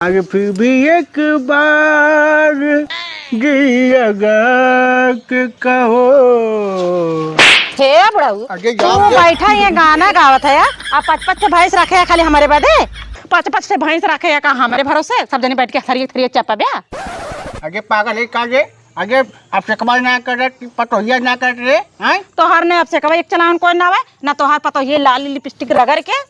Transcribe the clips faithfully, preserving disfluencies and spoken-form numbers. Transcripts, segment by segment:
अरे फिर भी एक बार दिल लगा के कहो। हे बुढ़ऊ, अरे तू जाओ, जाओ। बैठा ये गाना गावत है, आ पच पच से भैंस रखे है खाली हमरे बदे? पच पच से भैंस रखे है का हमरे भरोसे? सब जने बैठ के थरिये थरिये चपबे। अरे पागल है का ये? अरे अब सेकवा ना करत, पतोहिया ना करत रे, हैं? तोहर ने अब सेकवा एक चलावन कोई ना आवे, ना तोहर पतोहिया लाल लिपस्टिक रगड़ के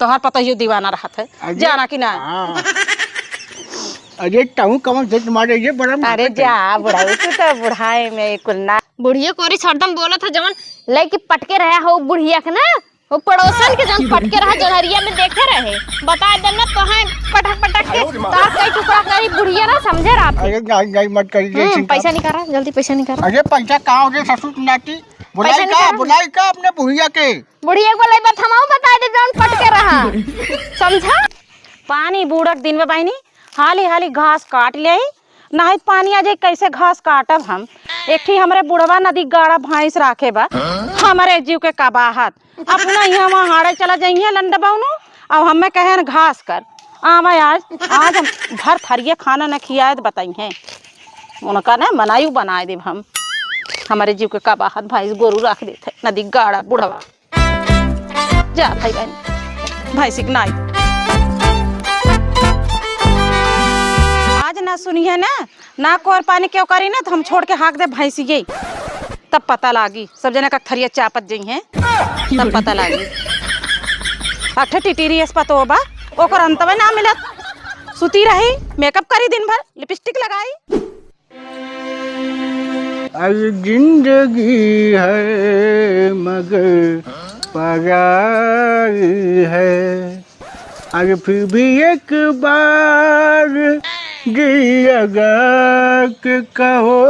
तोहर पतोहियो दीवाना रहत है, अरे, जाना कि ना? हाँ। अरे, तहूँ कवन झूठ मारे, ये बड़ा अरे मारत है। जा, बुढ़ऊ, तू तो बुढ़ाए में कुल ना। बुढ़िया कोरी हरदम बोलत है, जवन लइके पटके रहे हो बुढ़िया के ना, वो पड़ोसन के जवन पटके रहा, जौनहरिया में देखे रहे, बता देना तो है पटक पटक के तार कई टुकड़ा करी, बुढ़िया ना समझे रात। अरे, नहीं, नहीं, मत करी, हम्म, जैसे पैसा निकाला, जल्दी पैसा निकाला। अरे, पैसा कहाँ हो रे ससुर नाती? पैसा बुलाई का, निकाला। बुलाई का अपने बुढ़िया के? बुढ़िया को लई बात हमहू बता दे, जौन पटके रहा। समझा? पानी बूड़क दिन बा बहिनी, हाली हाली घास काट लेई, नाहीं त पानी आ जाई, कैसे घास काटब हम? एक ठी हमरे बुढ़वा नदी गाड़ा भैंस राखे बा, हमरे जीव के कबाहत। अपना इहाँ वहाँ हाड़े चला जइहें लंड बउनो, अब हमें कहेन घास कर। आवा आज, आज हम भर थरिये खाना न खियाए त बतइहें। उनका न मनायु बनाए देब हम। हमरे जीव के कबाहत भैंस गोरू राख देत है, नदी गाड़ा बुढ़वा। जा भाई बहन, भैंसी के नाई। आज ना सुनिहे ना, ना कोर पानी केव करी ना, त हम छोड़ के हाँक देब भैंसी के। तब पता लागी, सब जने का थरिया चापत जइहें, तब पता लागी। अठे टिटिरी एस पतो बा, ओकर अंतवे ना मिलत। सुती रही, मेकअप करी दिन भर, लिपस्टिक लगाई। अरे जिंदगी है मगर पराई है, अरे फिर भी एक बार दिल लगा के कहो।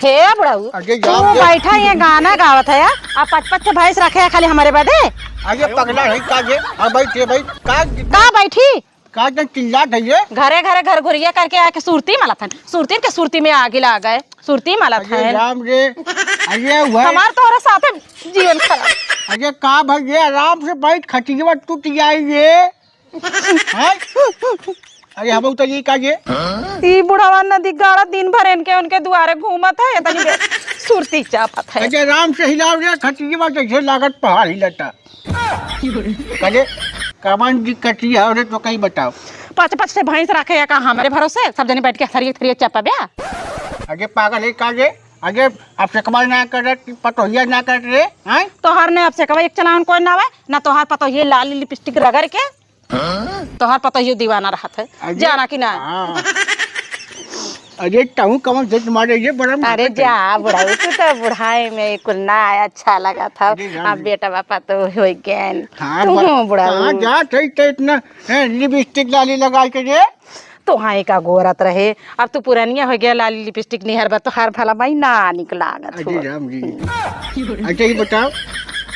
हे बुढ़ऊ, अरे तू जाओ, जाओ। बैठा ये गाना गावत है, आ पच पच से भैंस रखे है खाली हमरे बदे? अरे पगला है का ये? हाँ बैठे भाई, का का बैठी? का जन चिल्लात है ये? घरे घरे घरघुरिया करके आके सुरती मलत हन। सुरतीन के सुरती में आगी लागे। सुरती मलत अरे हन। राम रे, अरे वह हमार तोहरा साथे जीवन खराब। अरे का भाई ये आराम से बैठ, खटिया टूट जाई ये। हैं? अरे हम उतर ये का ये? ई बुढ़वा नदी गाड़ा दिन भर इनके उनके दुआरे घूमत है, इतनी देर सुरती चापत है। अरे आराम से हिलाओ रे, खटिया जैसे लागत पहाड़ हिलता। कहे, कवन दिक्कत ही है रे, तो कहीं बताओ। पच पच से भैंस रखे या का हमरे भरोसे, सब जने बैठ के थरिये थरिये चपबे। अरे पागल है का रे? अरे अब सेकवा ना करत, पतोहिया ना करत रे, हैं? तोहर ने अब सेकवा एक चलावन कोई ना आवे, ना तोहर पतोहिया लाल लिपस्टिक रगड़ के, तोहर पतोहियो दीवाना रहत है, अरे, जाना कि ना? हाँ। अरे, तहूँ कवन झूठ मारे, ये बड़ा अरे मारत है। जा, बुढ़ऊ, तू तो बुढ़ाए में कुल ना अच्छा लगा था। अरे, जान अब दे। बेटा बापा तो हो गए। हाँ, तू बा-, हो बुढ़ऊ। कहाँ जात है तो इतना, हैं, लिपस्टिक लाली लगा के रे? तो हाँ, एक अगोरत रहे, अब तू पुरानिया हो गया, लाली लिपस्टिक निहर बा, तो हर भला माई ना निक लागत अरे हो। राम जी। अच्छा, ये बताओ,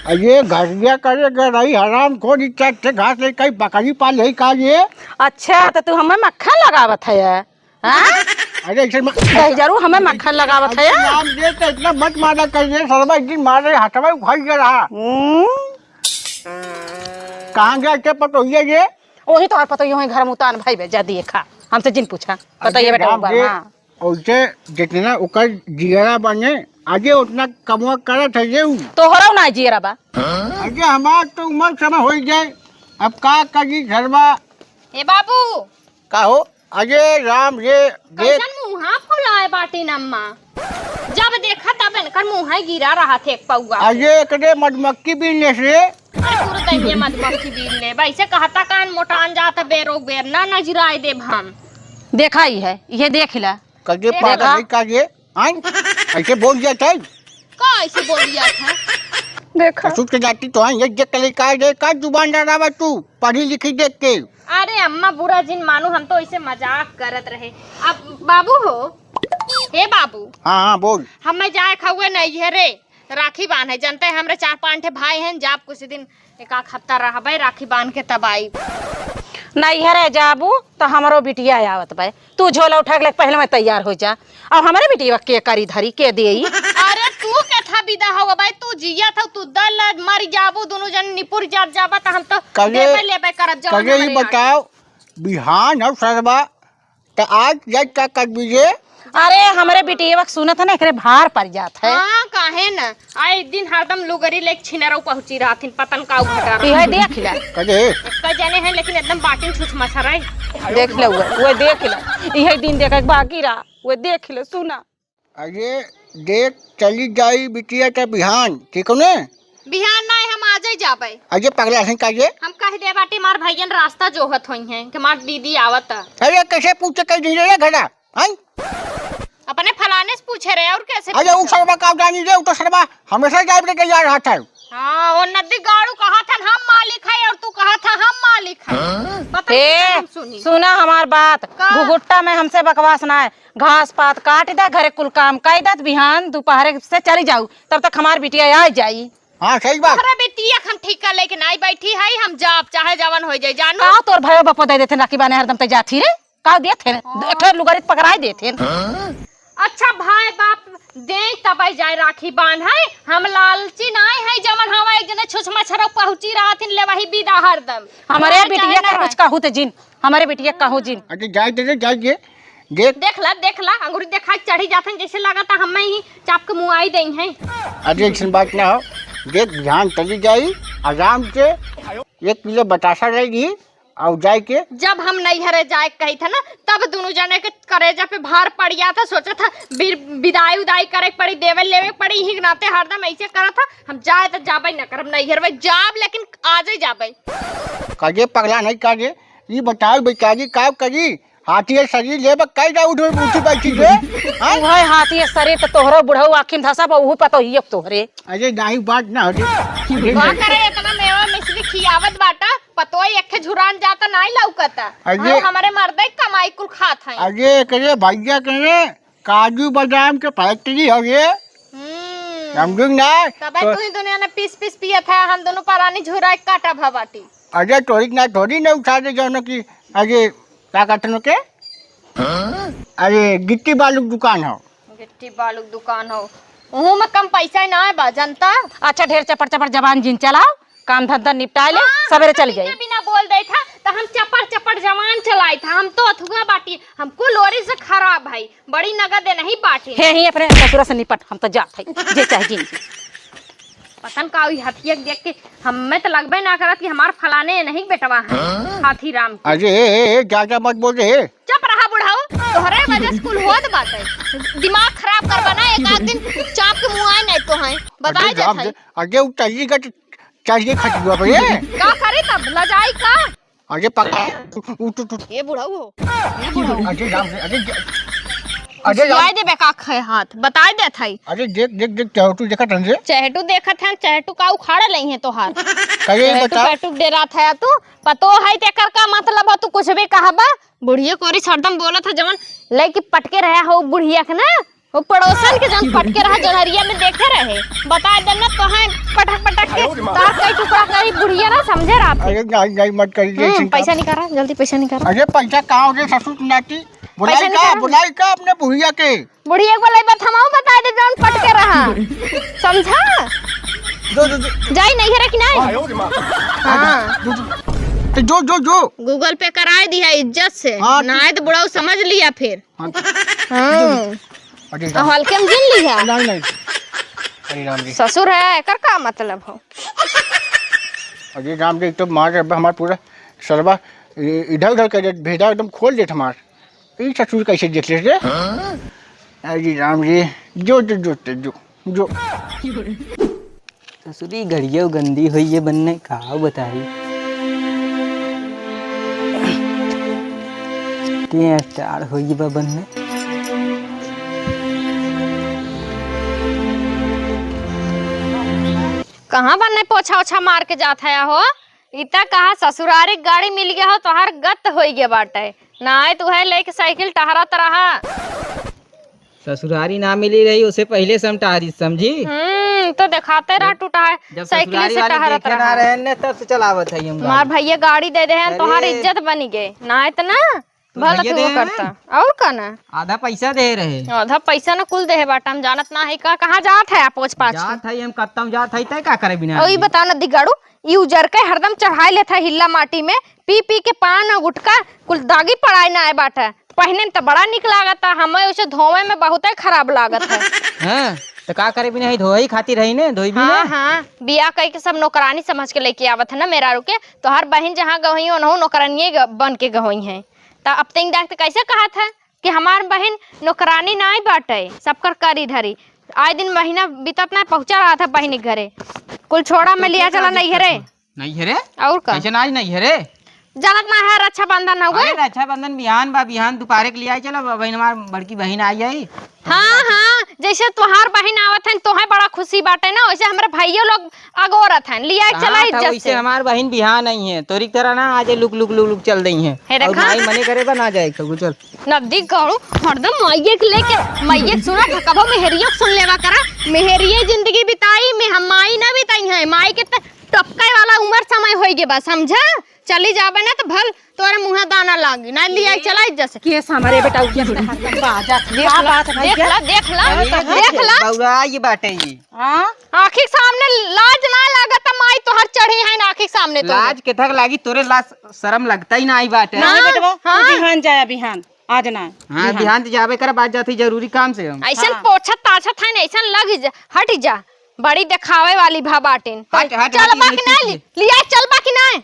आ ये घसिया करे गए रही, हराम खोर, इच्छा से घास ले कहीं बकरी पाल है का ये? अच्छा, तो तू हमें मक्खन लगावत है, हाँ? अरे, ऐसे म-, दहिजरू हमें मक्खन लगावत है। अरे, नाम दे तो इतना मत मारा करिए, सरवा एक दिन मारे, हथवा उखाड़ गया रहा। हम्म। कहाँ गया के पतोहिया ये? वही तोहर पतोहिया वही घर में उतान भाई बे, जा दिए खा। हमसे जिन पूछा। पतोहिया अरे, बेटा राम ऊपर, दे। हाँ। ओइसे जितना ओकर जियरा बने, आगे उतना कमवा करत है ये उ। तोहरो ना जियरा बा। आगे हमार तो उमर समय होई जाए, अब का करी घरवा। ए बाबू। का हो? अरे राम रे, देख। कैसन मुँहा फुलाए बाटिन अम्मा? जब देखा तब इनकर मुँह गिरा रहा थे एक पौआ। अरे एकरे मधुमक्खी बीन ले से। अरे गुरुदैया मधुमक्खी बीन ले, वैसे कहता कान मोटान जात बेरो बेर ना नजराए देब हम। देखा ही है, ये देख ला। कजे देखा। पागल है का ये? आइन? ऐसे बोल जात है? का ऐसे बोल जात है? देखा। ससुर के जाती तो आइन, ये देख के का रे, का जुबान लड़ावा तू, पढ़ी लिखी देख के। अरे अम्मा, बुरा जिन मानो, हम तो ऐसे मजाक करत रहे। अब बाबू हो, हे बाबू। हाँ, हाँ, बोल। हमें जाए खउए नहीं है रे, राखी बांधे, जनते हमरे चार पांच ठे भाई हैं, जाब कुछ दिन एक आध हफ्ता रहबे, राखी बांध के तब आई। नैहरे जाबू त हमरो बिटिया आवत बे। तू झोला उठा के लेके पहले मैं तैयार हो जा, अब हमरे बिटिया के करी धरी के देई। अरे तू के था विदा हो बे, तू जिया था, तू दल मर जाबू, दोनों जन निपुर जाब जाबा त हम तो कहे, देबे लेबे करब जवन कहे ही हमरे बताओ, बिहान हौ सरवा, त आज जाई का कर बीजे? अरे, हमरे बिटिया के सुनत है ना, एकरे भार पड़ जात है। हाँ, काहे न? आ, एक दिन हरदम लुगरी लेके छिनरऊ पहुँची रहथिन, पतन का उघटा रहा। इहे देख ले। कहे? का जाने है, लेकिन एकदम बाटिन छुछ मच्छर है। देख ले, वो, वो देख ले। इहे दिन देखे के बाकी रहा, वो देख ले, सुना। अरे देख, चली जाई बिटिया त बिहान, ठीक हो ने? बिहान नाहीं, हम आजै जाबै। अरे पगला हई का ये? हम कह दे बाटी, हमार भैयन रास्ता जोहत होइहैं कि हमार दीदी आवत। अरे कैसे पूछे कह दी रे घड़ा, हैं? अपने फलाने से पूछे रहे, और कैसे अरे उ पूछे? सरवा का जानी रे, उ तो सरवा हमेशा जाए के तैयार रहत है। हाँ, वो नदी गाड़ू कहत हन हम मालिक है और तू कहत है हम मालिक है। हाँ? पता नहीं ए, हम सुनी। सुना हमार बात, का? घुघुट्टा में हमसे बकवास ना है। घास पात काटि दा, घरे कुल काम कइ दा, बिहान दुपहरे से चली जाउ, तब तक हमार बिटिया आइ जाई। हाँ, सही बात। अरे बिटिया, हम ठिका लेके नाहीं बैठी है, हम जाब, चाहे जवन होइ जाए, जानू। का तोर भयो बपो दइ देथेन राखी बान्हे हरदम तइ जाथी रे? का देथेन? हाँ। एक ठो लुगरी त पकराइ देथेन। अच्छा भाई बाप दे तबै जाए राखी बान्हे, हम लालची नाहीं है, जवन हवा एक जने छुछ मच्छर पहुँची रहथिन, ले वही बिदा हरदम। हमरे बिटिया के कुछ कहू त जिन, हमरे बिटिया के कहू जिन। अच्छा, जाए दे, जाए दे। देख। देख ला, देख ला, अंगूरी देखा के चढ़ी जात हैं, जैसे लागत है हमें ही चाप के मुआई देइहैं। अरे, ऐसन बात ना हो। देख, बिहान चली जाई, आराम से एक किलो बतासा ले ली, और जाए के। जब हम नैहरे जाए के कही था ना, तब दुनू जने के करेजा पे भार पड़ गया था, सोचा था बिर-, बिदाई उदाई करे के पड़ी, देवे लेवे के पड़ी, यही के नाते हरदम ऐसे करा था, हम जाए तो जाबे न करब नैहर में, जाब लेकिन आजे जाबे। काजे पगला नहीं काजे, ई बताओ बेचारी का करी, हाथी के शरीर लेबे कई जा उठ उठी बैठी के, हाँ? उहे हाथी के शरीर त तोहरो बुढ़ऊ आँखी में धसा बा, उहू पतोहिए के तोहरे। अरे नाहीं बात ना होती। का करे इतना मेवा मिश्री खियावत बाटा, पतोही एक्खे झुरान जाता नाहीं लौकता। अरे और हमरे मर्दे कमाई कुल खात हैं। अरे एकरे भैया के काजू बादाम के फैक्ट्री हवे। हम्म। समझू ना? तबे तो तू ही दुनिया में पीस पीस पियत है, हम दुनू परानी झुरा के काटा भा बाटी। अरे तोरी ना थोड़ी ना उठा दे जौन की, अरे का कहते के? अरे गिट्टी बालू के दुकान हो। गिट्टी बालू के दुकान हो, ओहू में कम पैसा ही ना है बा, जनता। अच्छा ढेर चपड़ चपड़ जबान जिन चलाओ, काम धंधा निपटाए ले, हाँ, सबेरे चली जाई। बिना बोल दे था, तो हम चपड़ चपड़ जबान चलाई था, हम तो अथुआ बाटी, हमको लोरी से खराब है, बड़ी नगद है नहीं बाटी। हे ही अपने ससुरा से निपट, हम तो जात है, जे चाहे जिन। पतन का हुई हथिया के देख के, हमें तो लगबे ना करत कि हमार फलाने नहीं बेटवा है, हाँ? हाथी राम के। अरे, ए, ए, ए, ज्यादा मत बोल रे। चुप रहा बुढ़ऊ, तोहरे वजह से कुल होत बाटे। दिमाग खराब करबा ना, एक आध दिन चाप के मुँह आए नहीं तो हैं। बताए अरे जात राम है। रे, अरे उ तल्ली का चाहिए खटुआ पे ये। का करे तब, लजाई का? अरे पकड़, उठ, उठ, उठ। ये बुढ़ऊ हो, ये बुढ़ऊ। अरे राम रे, अरे ज-, अरे राम। खियाई देबे का खे हाथ, बताए देत है। अरे देख, देख, देख, चहेटू देखत हन रे। चहेटू देखत हन, चहेटू का उखाड़ लेइहैं तोहार। का ये चहेटू बताओ। पेटू डेरात है तू, पतो है तेकर का मतलब हो, तू कुछ भी कहबा। बुढ़िया कोरी सरदम बोलत है, जवन लइके पटके रहा हो बुढ़िया के ना, वो पड़ोसन के जन पटके रहा, जनहरिया में देखे रहे, बता देना तो है पटक पटक के तार कई टुकड़ा करी बुढ़िया ना समझे रात में। अरे नहीं, नहीं, मत करिए हम्म, चिंता। पैसा निकाला, जल्दी पैसा निकाला। अरे पैसा कहाँ हो रे ससुर नाती? पैसा बुलाई का, निकाला। बुलाई का अपने बुढ़िया के? बुढ़िया को बुलाई बात हम बता दे जौन पटके रहा। समझा? जो, जो, जो। जाई नहीं है कि नहीं? हाँ। जो, जो। तो जो, जो, जो। Google Pay कराए दिया इज्जत से। हाँ, तो नाय तो बुढ़ऊ समझ लिया फिर। हाँ, तो हाँ। अरे तो राम। हल्के में गिन लिया। नहीं, नहीं। अरे राम जी। ससुर है, एकर का मतलब हो? अरे राम जी, तो मार अब हमार पूरा सरवा इ-, इधर उधर कर देत, भेजा एकदम खोल देत हमार। ई ससुर कैसे देख ले रे? अरे राम जी, जो, जो, जो, जो, जो। ससुरी घड़ियो गंदी होइए बन्ने, का बताई। ते स्टार होइए बा बन्ने। कहाँ बन्ने पोछा ओछा मार के जात है हो? इता कहा ससुरारी गाड़ी मिल गया हो, तोहार गत होइए बाटे। नाय तू है लेके साइकिल टहरत रहा। ससुरारी ना मिली रही, उसे पहिले से हम टहरी, समझी? हम्म, तो देखाते रहा जब, टूटा है, जब साइकिल ससुरारी से वाले टहरत देखे ना रहा। रहे ने, तब से चलावत है हम हमार गाड़ी। भैया गाड़ी दे दे हैं, अरे। तोहार इज्जत बनी गए, ना इतना। तो भला भैया तू दे वो हैं। करता। और का ना? आधा पैसा दे रहे। आधा पैसा ना कुल देहे बाटा, हम जानत ना है का, कहाँ जात है आप पोछ पाछ के? जात है, हम कत्ता में जात है, तय का करे बिना और ये आदमी? बताओ ना दिगाड़ू, ई उजर के हरदम चढ़ाई लेत है हिल्ला माटी में, पी पी के पान और गुटखा कुल दागी पड़ाई ना आए बाटे। पहिने में तो बड़ा निक लागत है, हमें उसे धोवे में बहुते खराब लागत है। हाँ, तो का करे बिना ही धोई खातिर रही ने, धोई भी हाँ, ने। हाँ, बियाह कई के सब नौकरानी समझ के लेके आवत है ना मेहरारू के। तोहार बहिन जहाँ गई, उनहु नौकरानिये ग-, बन के गई हैं। त अब तीन दाख त कैसे कहत है कि हमार बहिन नौकरानी नाई बाटे, सबकर करी धरी। आए दिन महीना बीतत ना, पहुँचा रहा था बहिन के घरे। कुल छोड़ा में लिया चला नैहरे। नैहरे? और का? कैसे ना आज नैहरे? जानत ना है, रक्षाबंधन हो गए। अरे, रक्षाबंधन बिहान बा, बिहान दुपहरे के लिए आई चला, बहिन हमार बड़की बहिन आई जाई। हाँ, हाँ, जैसे तोहार बहिन आवत है, तोहे बड़ा खुशी बाटे ना, वैसे हमरे भाइयों लोग अगोरत हैं, लिया कहाँ चला था इज्जत वैसे से। हमार बहिन बिहान आई है, तोरी की तरह ना आज लुक लुक लुक लुक चल रही है। हे और देखा? माई मने करे बा ना जाए, तो चल। नदी गड़ू हरदम माइये के लेके, माइये के सुना था, कबो मेहरियो के सुन लेवा करा। मेहरिये जिंदगी बिताई, में हम माई ना बिताई है। माई के त टपकाए वाला उम्र समय होई गे बा, समझा? चली जाबे ना त भल तोरे मुँहे दाना लागी, ना लिया चला इज्जत से। केस हमारे बेटा उठिया से बाजा, देख का ला, बात है देख भैया? ला, देख ला, अरे, देख ला। बौरा ये बाटे ये। हाँ? आँखी के सामने लाज ना लागत, माई तोहर चढ़ी है ना आँखी के सामने तोहरे। लाज के थक लागी, तोरे लाज शरम लगता ही ना आई बाटे। नहीं हाँ, बेटवा, तू हाँ। बिहान जाया बिहान, आज ना। हाँ, बिहान। बिहान तो जाबे कर, बात जाती जरूरी काम से हम। ऐसन हाँ। पोछत ताछत है ना, ऐसन लग जा, हट जा, बड़ी देखावे वाली भा बाटिन। हट, हट, चल हट, बा ये कि नहीं, नहीं, लिया चल बा कि नहीं?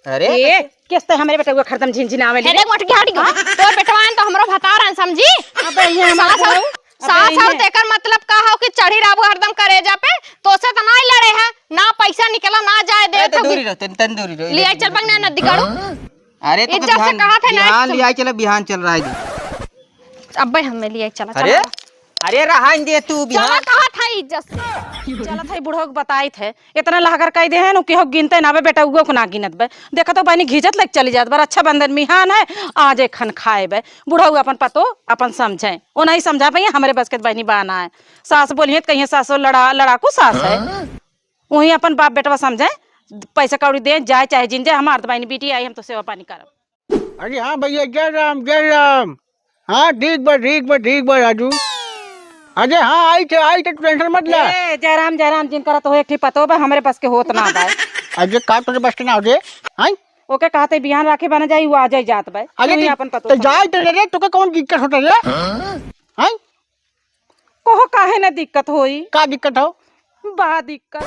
अरे, ए, किस ते हमरे बेटवा खरदम झिनझिनावे हे ले? देख मोटकी हट गई। तोर बेटवा आन तो हमरो भतार आन समझी। अबे ये हमार सास बहू, अबे सास ये। तेकर मतलब का हो कि चढ़ी रहबू हरदम करेजा पे, तोसे तो ना लड़े है, ना पैसा निकला, ना जाए दे ए, तो तो। दूरी रहो, तन, तन दूरी रहो, लिया इधर चल दूरी बंगना रहो। नदी करू। अरे, तो इज्जत से बिहान, कहा था ना बिहान तुम। लिया चला, बिहान चल रहा है जी। अब्बे हमें लिया चला, अरे, चला। अरे, रहन दे तू, चला बिहान। कहा था इज्जत से। चला था, बुढ़ऊ के बताई थे। इतना लहगर कह दे हैं, उ केहू गिनते ना बे, बेटा, उगो को ना गिनत बे। देखा तो बहनी घिजत लग चली जात बे, रक्षाबंधन मिहान है, आज एक खन खाए बे। बुढ़ऊ अपन पतो, अपन समझे। ओ नहीं समझा पाइए, हमरे बस के बहनी बा ना है। सास बोलिए तो कहिए, सासो लड़ा, लड़ाकू सास है। वहीं अपन बाप बेटवा समझे, पैसा कौड़ी दे, जाए चाहे जिन जाए, हमार तो बहनी बेटी आई, हम तो सेवा पानी करब। अरे हाँ भैया, जय राम, जय राम। हाँ, ठीक बा, ठीक बा, ठीक बा, राजू। अरे हाँ, आई थे, आई थे, तू tension मत ला। ए, जय राम, जय राम, जिनकरा तो एक ठी पतो बा, हमरे बस के होत ना बा। अरे का तोरे बस के ना हो रे? हाँ? ओके कहते बिहान राखे बना जाई, वो आ जाई जात बा। अरे तू ही तो, अपन पतो तो समझ। जाए तो रे, तोके कौन दिक्कत होता रे? हाँ? कोहो काहे न दिक्कत होई? का दिक्कत हो? बा दिक्कत।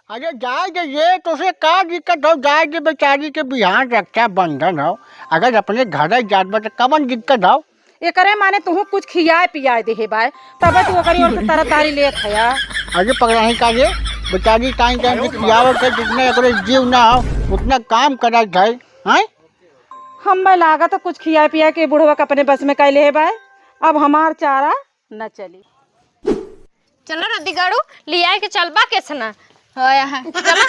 अरे जाए दे ये, तोसे का दिक्कत हो? जाए दे बेचारी के बिहान रक्षाबंधन हो, अगर अपने घर जात बा त कवन दिक्कत हो? एकरे माने तुहू कुछ खियाए पियाए देहे बाय, तब तू ओकरी ओर से तरह तारी लेत हया। अरे पगला है का ये? बेचारी टाइम टाइम से खियावत है, जितना एकरे जीव ना हो, उतना काम करत है, हैं? हम्मे लागत है कुछ खियाए पियाए के बुढ़वा के अपने बस में कइ लेहे बाय, अब हमार चारा न चली। चलो रद्दी गाड़ू, लियाए के चलबा केसना? होया है। चलो।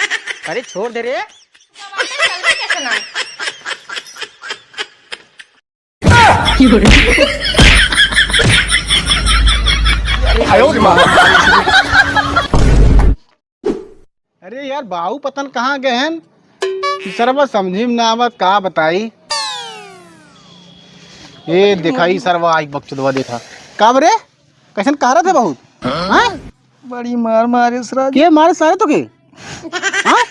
अरे छोड़ दे रे। चलबा केसना? अरे यार, बाऊ पतन कहाँ गए हैं? ई सरवा समझी में ना आवत, का बताई? ए, देखा, ई सरवा आई बकचोदवा, देखा। का बरे? कैसन कहरत है बहुत? हाँ? बड़ी मार मारे सरा। के मारे सारे तोके? हाँ?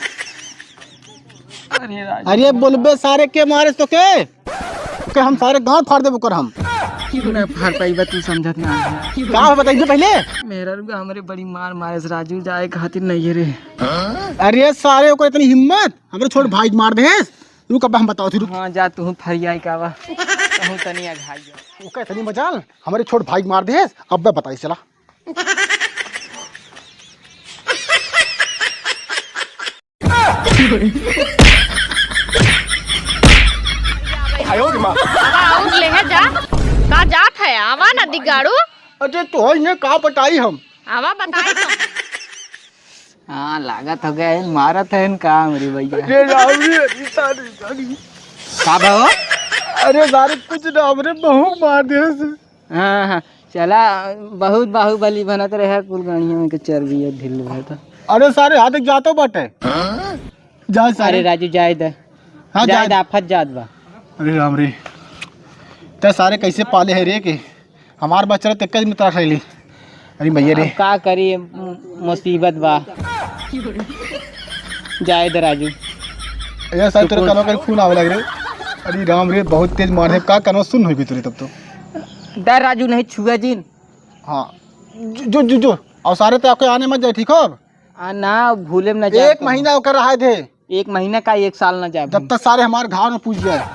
अरे राजू। अरे बोलबे सारे, के मारे तोके? के हम सारे गांड फाड़ देबो कर हम। ना फाड़ पाइबा, तू समझत ना है। का हो बताइए पहले? मेहरारू हमरे बड़ी मार मारे से राजू, जाए खातिर नहीं है रे। अरे सारे, ओकर इतनी हिम्मत, हमरे छोट भाई के मार देहेस। रुक, अब हम बताओ थी, रुक। हाँ, जा तू फरियाई का बा। कहूँ तनी अघाई जा। ओकर इतनी मजाल, हमरे छोट भाई के मार देहेस, अब मैं बताई चला। आवा और ले जा। का जात है? आवा ना दिगाड़ू। अरे तो है ने का बताई हम? आवा बताई तो। हाँ, लागत हो गया है, मारत है इनका हमरी भैया। अरे राम रे, अरे सारी, सारी। का भाव? अरे सारे कुछ ना, हमरे बहू मार दे से। हाँ, हाँ, चला, बहुत बाहुबली बनत रहे, कुल गाड़ियों में के चर्बी है, ढील है तो। अरे सारे हाथ जातो बाटे। जा सारे। अरे राजू, जाए दे। हाँ, जाए जाए। दे, आफत जात बा। अरे राम रे। ते सारे कैसे पाले है रे के? हमार बच्चा तो एक दिन में तलाक ले ली। अरे भैया रे। अब का करी, मु-, मुसीबत बा। जाए दे राजू। ये सारे तेरे सुकून। कानों का खून आवे लग रहे। अरे राम रे, बहुत तेज मार है। का कानों सुन होई गई तेरे तब तो। दे राजू, नहीं छुआ जिन। हाँ। जो, जो, जो, जो। और सारे तो आपके आने मत जाए, ठीक हो? आ, ना, भूले में ना जाए एक तो। महीना होकर रहा थे। एक महीना का, एक साल ना जाए। जब तक सारे हमारे घाव में पूछ जाए।